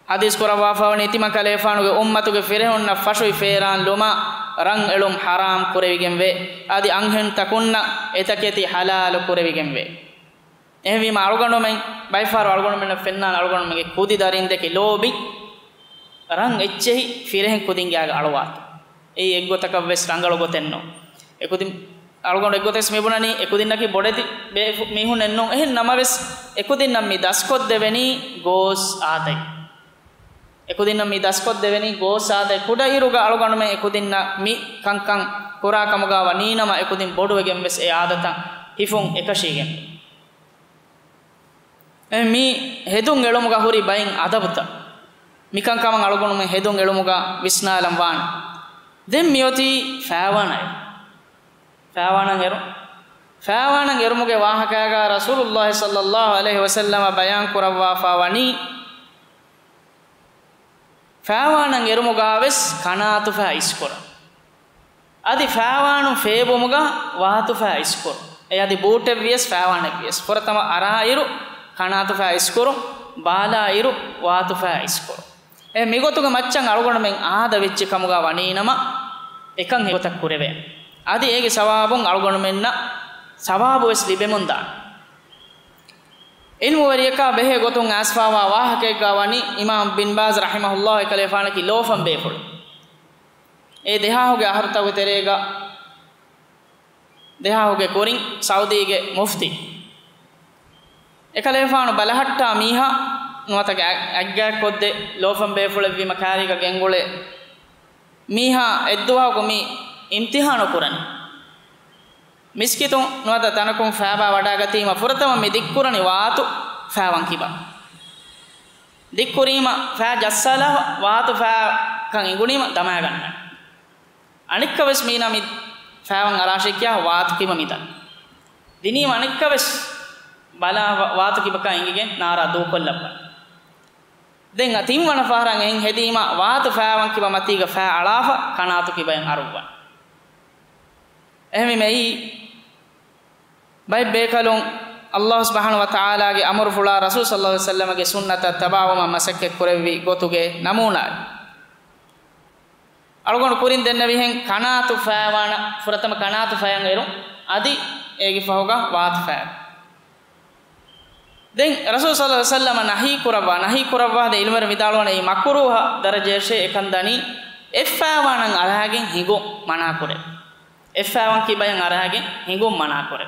ޙަދީޘް ކުރައްވާފަވަނީ، ތިމަން ކަލޭފާނުގެ އުއްމަތުގެ ފިރިހެނުންނަށް ފަށުވި ފޭރާން ލުމާ ރަން އެޅުން ޙަރާމް ކުރެވިގެންވޭ. އަދި އަންހެންތަކުންނަށް އެތަކެތި ޙަލާލު ކުރެވިގެންވޭ. އެހެންވީމަ، އަޅުގަނޑުމެން ބައެއްފަހަރު އަޅުގަނޑުމެންނަށް ފެންނާނެ، އަޅުގަނޑުމެންގެ ކުދި ދަރިންދެކެ ލޯބި ރަން އެއްޗެހި ފިރިހެން ކުދިންގެ އަގަ އަޅުވާތީ. އެއީ އެއްގޮތަކަށްވެސް ރަނގަޅު ގޮތެއް ނޫން. އެކުދިން، އަޅުގަނޑު އެއްގޮތެސް މިބުނަނީ، އެކުދިންނަކީ ބޮޑެތި ބޭފު-، މީހުންނެއް ނޫން. އެހެން ނަމަވެސް، އެކުދިންނަށް މި ދަސްކޮށްދެވެނީ ގޯސް އާދައި. އެކުދިންނަށް މި ދަސްކޮށްދެވެނީ ގޯސް އާދައި. ކުޑައިރުގަ އަޅުގަނޑުމެން އެކުދިންނަށް މި ކަންކަން ކުރާ ކަމުގަ ވަނީނަމަ، އެކުދިން ބޮޑުވެގެންވެސް އެ އާދަތައް ހިފުން އެކަށީގެން. އެ މި ހެދުން އެޅުމުގަ ހުރި ބައިން އަދަބުތައް، މިކަންކަމަށް އަޅުގަނޑުމެން ހެދުން އެޅުމުގަ ވިސްނާލަން ވާނެ. ދެން މިއޮތީ ފައިވާނަ އެރު-، ފައިވާނަ އެރު-، ފައިވާނަ އެރުމުގެ ވާހަކައިގަ ރަސޫލުﷲ ޞައްލައްލާހު ޢަލައިހި ވަސައްލަމަ ބަޔާން ކުރައްވާފަ ވަނީ، ފައިވާނަ އެރުމުގަވެސް ކަނާތުފައި އިސްކުރަން. އަދި ފައިވާނު ފޭބުމުގަ ވާތުފައި އިސްކުރުން. އެ އަދި ބޫޓެއްވިޔަސް ފައިވާނެއްވިޔަސް، ފުރަތަމަ އަރާއިރު ކަނާތުފައި އިސްކުރުން، ބާލާއިރު ވާތުފައި އިސްކުރުން. އެ މިގޮތުގެ މައްޗަށް އަޅުގަނޑުމެން އާދަ ވެއްޖެ ކަމުގަ ވަނީނަމަ، އެކަން އެގޮތަށް ކުރެވޭ. އަދި އޭގެ ސަވާބުން އަޅުގަނޑުމެންނަށް ސަވާބުވެސް ލިބެމުންދާނެ. ޢިލްމުވެރިޔަކާ ބެހޭ ގޮތުން އައިސްފާވާ ވާހަކައެއްގަ ވަނީ، އިމާމް ބިން ބާޒް ރަޙިމަހުﷲ އެކަލޭފާނަކީ ލޯފަން ބޭފުޅެއް. އެ ދެހާހުގެ އަހަރުތަކުގެ ތެރޭގަ، ދެހާހުގެ ކުރިން ސައުދީގެ މުފްތީ. އެކަލޭފާނު ބަލަހައްޓާ މީހާ ނުވަތަ އަ-، އަތްގާތްކޮށްދޭ ލޯފަން ބޭފުޅެއްވީމަ ކާރީގަ ގެންގުޅޭ މީހާ އެއްދުވަހަކު މި އިމްތިހާނު ކުރަނީ. މިސްކިތުން ނުވަތަ ތަނަކުން ފައިބާ ވަޑާގަތީމަ ފުރަތަމަ މި ދިއްކުރަނީ ވާތު ފައިވަން ކިބަ. ދިއްކުރީމަ ފައި ޖައްސާލާ ވާތު ފައިކަން އިނގުނީމަ ދަމާގަންނަން. އަނެއްކަވެސް މީނަ މި ފައިވަން އަރާށޭ ކިޔާ ވާތު ކިބަ މިދަން. ދިނީމަ އަނެއްކަވެސް ބަލާ ވާ-، ވާތު ކިބަކާ އިނގިގެން ނާރާ ދޫކޮށްލައްވަން. ދެން ތިންވަނަ ފަހަރަށް އެހެން ހެދީމަ ވާތު ފައިވަން ކިބަ މަތީގަ ފައި އަޅާފަ ކަނާތު ކިބައިން އަރުއްވަން. އެހެންވީމަ އެއީ ބައެއް ބޭކަލުން ﷲ ސުބްޙާނަހު ވަތަޢާލާގެ އަމުރުފުޅާ ރަސޫލު ޞައްލައްލާހު ޢަލައިހި ވަސައްލަމަގެ ސުންނަތަށް ތަބާވުމަށް މަސައްކަތް ކުރެއްވި ގޮތުގެ ނަމޫނާއެއް. އަޅުގަނޑު ކުރިން ދެންނެވިހެން ކަނާތު ފައިވާނަ، ފުރަތަމަ ކަނާތު ފަޔަށް އެރުން، އަދި އޭގެ ފަހުގަ ވާތު ފަޔަށް. ދެން ރަސޫލު ޞައްލައްލާހު ޢަލައިހި ވަސައްލަމަ ނަހީ ކުރައްވާ، ނަހީ ކުރައްވާ ދެ ޢިލްމުވެރިން ވިދާޅުވަނީ އެއީ މަކުރޫހަ ދަރަޖަޔަށޭ، އެކަން ދަނީ އެއްފައިވާނަށް އަރާގެން ހިނގުން މަނާކުރޭ. އެއްފައިވަން ކިބަޔަށް އަރާގެން ހިނގުން މަނާކުރޭ.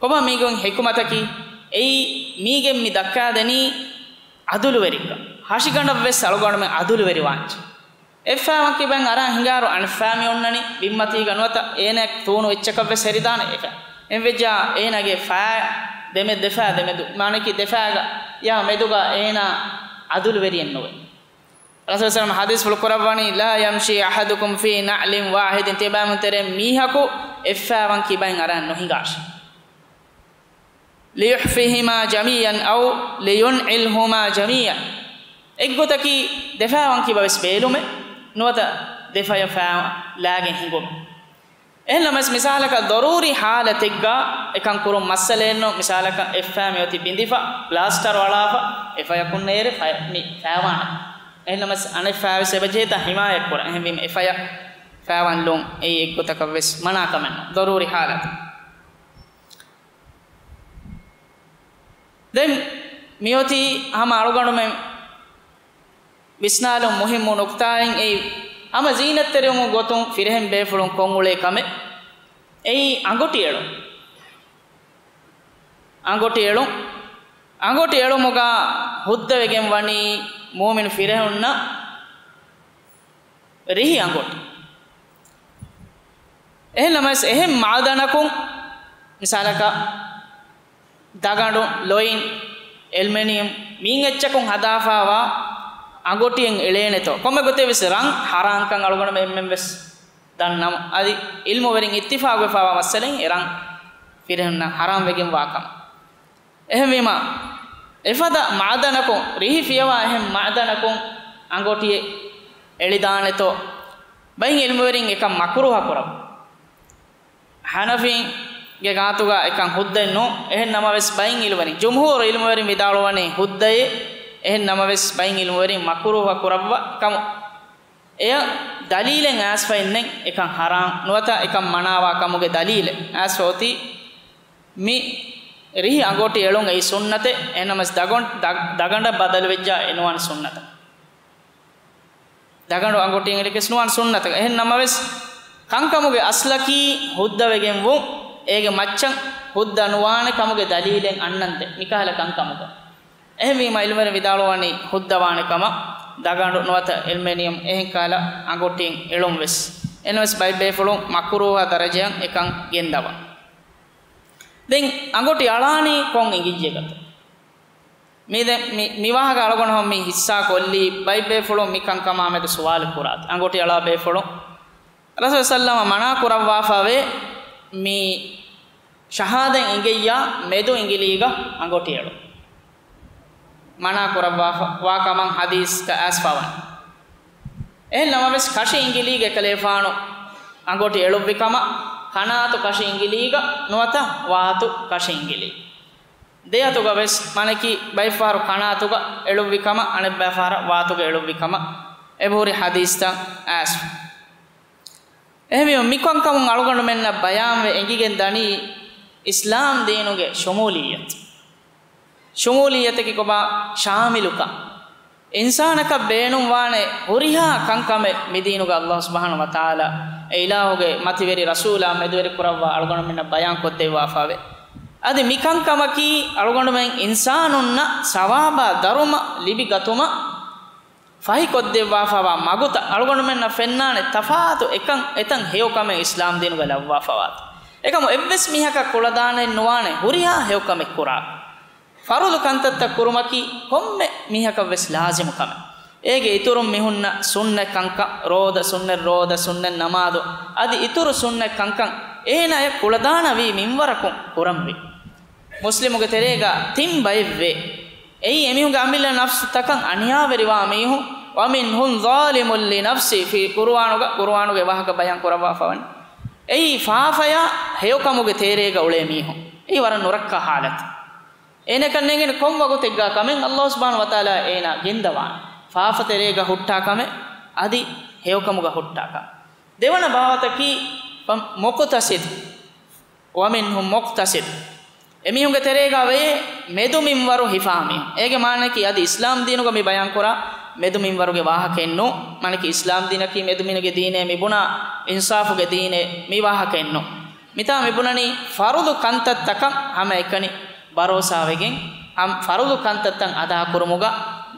ކޮބާ މީގެ ހިކުމަތަކީ؟ އެއީ މީގެން މި ދައްކާދެނީ އަދުލުވެރިކަން. ހަށިގަނޑަށްވެސް އަޅުގަނޑުމެން އަދުލުވެރިވާންޖެ. އެއްފާވަން ކިބައިން އަރާން ހިނގާރު އަނެއްފާ މި އޮންނަނީ ބިންމަތީގަ ނުވަތަ އޭނަ ތޫނު އެއްޗަކަށްވެސް ހެރިދާނެ އެފަ. އެހެންވެއްޖާ އޭނަގެ ފާ ދެމެ ދެފާ ދެމެދު، މާނަކީ ދެފާގަ ޔާ މެދުގަ އޭނަ އަދުލުވެރިއެއް ނުވޭ. ރަސޫލު ސަލަމް ހަދީސްފުޅު ކުރައްވަނީ، "لا يمشي أحدكم في نعل واحد." ތިޔަބައިމީހުން ތެރޭ މީހަކު އެއްފާވަން ކިބައިން އަރާން ނުހިނގާށި. "ليحفهما جميعا أو لينعلهما جميعا." އެއްގޮތަކީ ދެފާވަން ކިބަވެސް ބޭލުމެއް، ނުވަތަ ދެފަޔަށް ފާ ލާގެން ހިނގުމެއް. އެހެންނަމަވެސް މިސާލަކަށް ދަރޫރީ ހާލަތެއްގަ އެކަން ކުރުން މައްސަލައެއްނު، މިސާލަކަށް އެއްފާ މިއޮތީ ބިނދިފަ، ޕްލާސްޓަރު އަޅާފަ، އެފަޔަކުންނޭރެ ފަޔަށް މި ފާވާނެ. އެހެންނަމަވެސް އަނެއްފާވެސް އެބަޖެހޭތާ ހިމާޔަތްކުރަން. އެހެންވީމަ އެފަޔަށް ފާވަންލުން އެއީ އެއްގޮތަކަށްވެސް މަނާކަމެއްނު. ދަރޫރީ ހާލަތު. ދެން މިއޮތީ ހަމަ އަޅުގަނޑުމެން ވިސްނާލުން މުހިއްމު ނުކުތާއެއް އެއީ، ހަމަ ޒީނަތްތެރިވުމުގެ ގޮތުން ފިރިހެން ބޭފުޅުން ކޮށްއުޅޭ ކަމެއް. އެއީ އަނގޮޓި އެޅުން. އަނގޮޓި އެޅުން. އަނގޮޓި އެޅުމުގަ ހުއްދަވެގެން ވަނީ މުއުމިނު ފިރިހެނުންނަށް ރިހި އަނގޮޓި. އެހެންނަމަވެސް އެހެން މައުދަނަކުން، މިސާލަކަށް ދަގަނޑު، ލޮއިން، އެލްމެނިއަމް، މިއިން އެއްޗަކުން ހަދާފާވާ އަނގޮޓިއެއް އެޅޭނެތޯ؟ ކޮންމެ ގޮތެއް ވެސް ރަން ހަރާންކަން އަޅުގަނޑުމެން އެންމެން ވެސް ދަންނަމު، އަދި އިލްމުވެރިން އިއްތިފާގުވެފާވާ މައްސަލައިން އެ ރަން ފިރިހެނުންނަށް ހަރާންވެގެން ވާކަމަށް. އެހެންވީމަ، އެފަދަ މައުދަނަކުން ރިހި ފިޔަވާ އެހެން މައުދަނަކުން އަނގޮޓިއެއް އެޅިދާނެތޯ؟ ބައިން އިލްމުވެރިން އެކަން މަކުރޫހަކުރައްވަ. ހަނަފީންގެ ގާތުގަ އެކަން ހުއްދައެއް ނޫން. އެހެން ނަމަވެސް ބައިން އިލްމުވެރިން، ޖުމްހޫރު އިލްމުވެރިން ވިދާޅުވަނީ ހުއްދައޭ. އެހެން ނަމަވެސް ބައިން އިލްމުވެރިން މަކުރޫހަކުރައްވަ ކަމަށް. އެޔަށް ދަލީލެއް އައިސްފައެއް ނެތް އެކަން ހަރާން ނުވަތަ އެކަން މަނާވާ ކަމުގެ ދަލީލެއް. އައިސްފަ އޮތީ މި ރިހި އަނގޮޓި އެޅުން އެއީ ސުންނަތެއް. އެހެންނަމަވެސް ދަގޮން-، ދަ-، ދަގަނޑަށް ބަދަލުވެއްޖާ އެ ނުވާނެ ސުންނަތަށް. ދަގަނޑު އަނގޮޓިއެއް އެޅިގެސް ނުވާނެ ސުންނަތަކަށް. އެހެން ނަމަވެސް، ކަންކަމުގެ އަސްލަކީ ހުއްދަވެގެން ވުން. އޭގެ މައްޗަށް ހުއްދަ ނުވާނެ ކަމުގެ ދަލީލެއް އަންނަންދެން މިކަހަލަ ކަންކަމުގަ. އެހެންވީމަ، އިލްމުވެރިން ވިދާޅުވަނީ ހުއްދަވާނެ ކަމަށް، ދަގަނޑު ނުވަތަ އެލްމެނިއަމް އެހެން ކަހަލަ އަނގޮޓިއެއް އެޅުން ވެސް. އެހެންވެސް ބައެއް ބޭފުޅުން މަކުރޫހާ ދަރަޖައަށް އެކަން ގެންދަވަން. ދެން އަނގޮޓި އަޅާނީ ކޮން އިނގިއްޔެއްގަތޯ؟ މި ދެ-، މި، މި ވާހަކަ އަޅުގަނޑު ހަމަ މި ހިއްސާ ކޮށްލީ، ބައެއް ބޭފުޅުން މި ކަންކަމާ މެދު ސުވާލު ކުރާތި. އަނގޮޓި އަޅާ ބޭފުޅުން ރަސޫލު ސައްލަމަ މަނާ ކުރައްވާފަވޭ، މި ޝަހާދަތް އިނގެއްޔާ މެދު އިނގިލީގަ އަނގޮޓި އެޅުން. މަނާ ކުރައްވާފަ ވާ ކަމަށް ހަދީސްގަ އައިސްފަވަން. އެހެން ނަމަވެސް، ކަށި އިނގިލީގަ އެކަލޭފާނު އަނގޮޓި އެޅުއްވި ކަމަށް، ކަނާތު ކަށި އިނގިލީގަ ނުވަތަ ވާތު ކަށި އިނގިލީ. ދެއަތުގަ ވެސް މާނައަކީ ބައެއްފަހަރު ކަނާތުގަ އެޅުއްވި ކަމަށް، އަނެއްބައި ފަހަރަށް ވާތުގަ އެޅުއްވި ކަމަށް އެބަހުރި ހަދީސްތައް އައިސްފަ. އެހެންވީމަ، މިކަންކަމުން އަޅުގަނޑުމެންނަށް ބަޔާންވެ އެނގިގެން ދަނީ، އިސްލާމް ދީނުގެ ޝުމޫލިއްޔަތު. ޝުމޫލިއްޔަތަކީ ކޮބާ؟ ޝާމިލުކަން. އިންސާނަކަށް ބޭނުންވާނެ ހުރިހާ ކަންކަމެއް މި ދީނުގަ ﷲ ސުބްޙާނަހޫ ވަތަޢާލާ އެ އިލާހުގެ މަތިވެރި ރަސޫލާ މެދުވެރި ކުރައްވާ އަޅުގަނޑުމެންނަށް ބަޔާން ކޮށްދެއްވާފަވޭ. އަދި މި ކަންކަމަކީ އަޅުގަނޑުމެން އިންސާނުންނަށް ސަވާބާ ދަރުމަ ލިބިގަތުމަށް ފަހިކޮށްދެއްވާފަވާ މަގުތައް. އަޅުގަނޑުމެންނަށް ފެންނާނެ ތަފާތު އެކަން އެތަން ހެޔޮ ކަމެއް އިސްލާމް ދީނުގަ ލައްވާފަވާތީ. އެކަމު އެއްވެސް މީހަކަށް ކުޅަދާނައެއް ނުވާނެ ހުރިހާ ހެޔޮ ކަމެއް ކުރާ. ފަރުޟު ކަންތައްތައް ކުރުމަކީ ކޮންމެ މީހަކަށް ވެސް ލާޒިމު ކަމެއް. އޭގެ އިތުރުން މި ހުންނަ ސުންނަތް ކަންކަން، ރޯދަ، ސުންނަތް ރޯދަ، ސުންނަތް ނަމާދު، އަދި އިތުރު ސުންނަތް ކަންކަން އޭނާޔަށް ކުޅަދާނަވީ މިންވަރަކުން ކުރަންވީ. މުސްލިމުގެ ތެރޭގަ ތިން ބައެއްވޭ. އެއީ އެމީހުންގެ އަމިއްލަ ނަފްސުތަކަށް އަނިޔާވެރިވާ މީހުން. ومنهم ظالم لنفسه، ފީ ޤުރުއާނުގަ، ޤުރުއާނުގެ ވާހަކަ ބަޔާން ކުރައްވާފަވަނީ. އެއީ ފާފަޔާ ހެޔޮކަމުގެ ތޭރޭގަ އުޅޭ މީހުން. އެއީ ވަރަށް ނުރައްކާ ޙާލަތެއް. އޭނަކަށް ނޭނގެން ކޮން ވަގުތެއްގަ ކަމެއް ﷲ ސުބްޙާނަހޫ ވަތަޢާލާ އޭނާ ގެންދަވާނެ. ފާފަ ތެރޭގަ ހުއްޓާ ކަމެއް، އަދި ހެޔޮކަމުގަ ހުއްޓާ ކަމެއް. ދެވަނަ ބާވަތަކީ، މުޤްތަޞިދު. ومنهم مقتصد. އެމީހުންގެ ތެރޭގަ ވޭ މެދު މިންވަރު ހިފާ މީހުން. އޭގެ މާނައަކީ އަދި އިސްލާމް ދީނުގަ މި ބަޔާން ކުރާ މެދު މިންވަރުގެ ވާހަކައެއް ނޫން. މާނައަކީ އިސްލާމް ދީނަކީ މެދު މިނުގެ ދީނޭ، މި ބުނާ އިންސާފުގެ ދީނޭ، މި ވާހަކައެއް ނޫން. މިތާ މިބުނަނީ ފަރުޟު ކަންތައްތަކަށް ހަމައެކަނި ބަރޯސާވެގެން، ހަމް ފަރުޟު ކަންތައްތައް އަދާކުރުމުގަ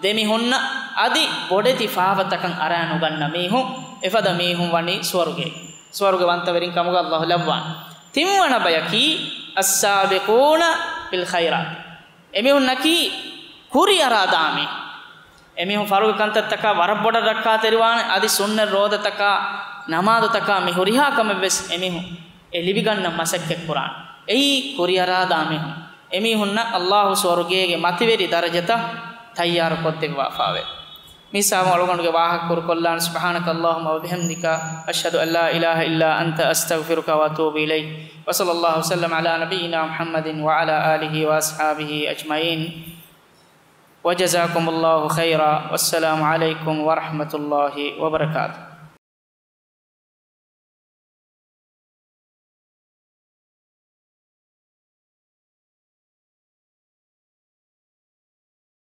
ދެމިހުންނަ އަދި ބޮޑެތި ފާފަތަކަށް އަރާނުގަންނަ މީހުން، އެފަދަ މީހުން ވަނީ ސުވަރުގޭ، ސުވަރުގެ ވަންތަވެރިން ކަމުގަ އައްލާހު ލައްވާނެ. ތިންވަނަ ބަޔަކީ، السابقون بالخيرات. އެމީހުންނަކީ ކުރިއަރާ ދާމީ. އެމީހުން ފަރުގެ ކަންތައްތަކާ ވަރަށް ބޮޑަށް ރައްކާތެރިވާނެ، އަދި ސުންނަތް ރޯދަތަކާ، ނަމާދުތަކާ މި ހުރިހާ ކަމެއްވެސް އެމީހުން އެ ލިބިގަންނަ މަސައްކަތް ކުރާނެ. އެއީ ކުރިއަރާ ދާމީހުން. އެމީހުންނަށް އައްލާހު ސުވަރުގޭގެ މަތިވެރި ދަރަޖަތައް ތައްޔާރު ކޮށްދެއްވާފާވޭ. މިސާމު އަޅުގަނޑުގެ ވާހަކަ ކުރުކޮށްލާން. سبحانك اللهم وبحمدك، أشهد أن لا إله إلا أنت، أستغفرك وأتوب إليك. وصلى الله وسلم على نبينا محمد وعلى آله وأصحابه أجمعين. وجزاكم الله خيرا. والسلام عليكم ورحمة الله وبركاته.